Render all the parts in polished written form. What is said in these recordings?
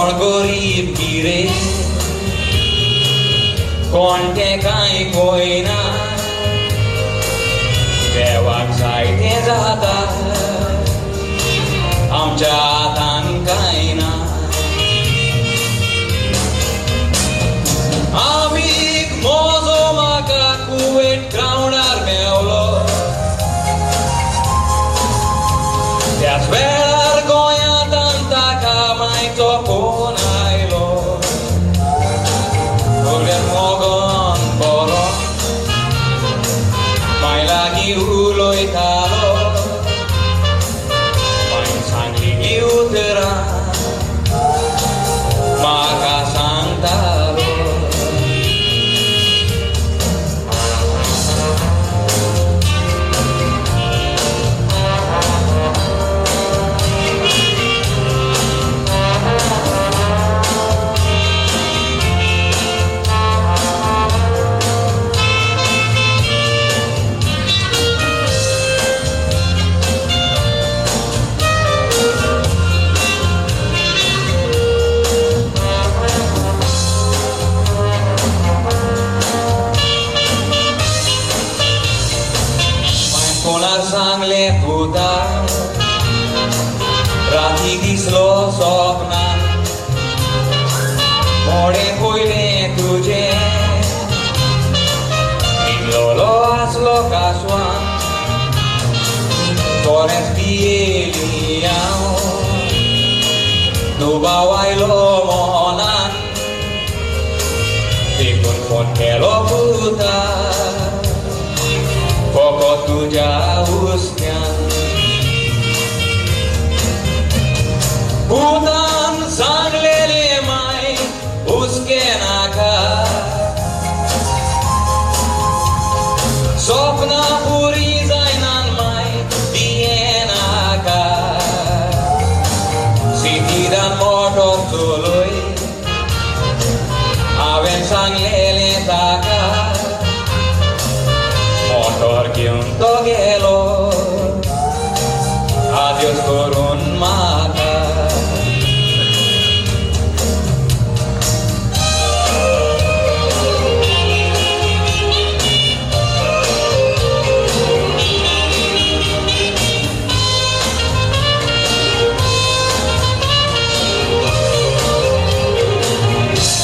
मरण गरीब गिरे कोण तें कांय पळयना देवाक जायतें जाता आमच्या हातान कांय ना. आमीग म्हजो म्हाका कुवेट ग्रावंडार मेवलो त्याच वेळार गोंयांत ताका मायचो फोन आयलो. सगळ्याक मोगन बरो माय लागीं उलयतालो मायन सांगली उतरां म्हाका सांगतालो. फोनार सांगलें पुता राती दिसलो सपनान मोडें पयलें तुजें न्हिदलोलो आसलो कासवान थोडेंच पियेली हांव दुबाव आयलो मनान देखून फोन केलो पुता फकत तुज्या हुस्क्यान. पुतान सांगलेलें माय हुस्के नाका सपनां पुरी जायनान माय भियेनाका. सिटीदान मोटर चलय हांवें सांगलेलें ताका मोटर घेवन तो गेलो आद्योस करून म्हाका.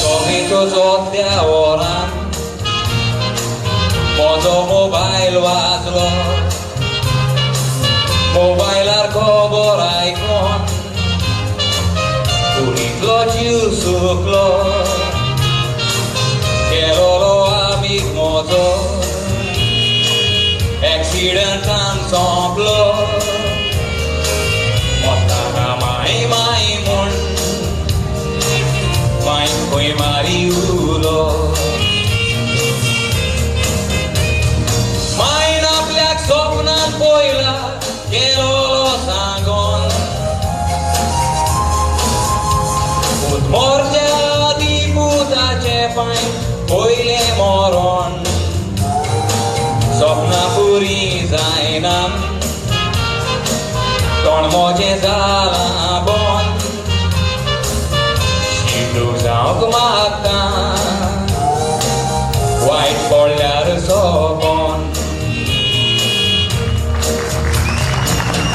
चोवीस चवथ्या वरान म्हजो मोबायल वाजलो मोबायलार खबर आयकोन कुडींतलो जीव सुकलो केलोलो आमीग म्हजो एक्सिडंटान सोंपलो. मरतना माय माय म्हूण माय खंय मारी उलो. मायन आपल्याक सपनान पळयला केलोलो सांगोन पूत मरच्या आदीं पुताचे पांय पयलें मरण सपनां पुरी जायना तोंड म्हजें जालां बंद शिटूक जावंक मागता वायट पडल्यार सपन.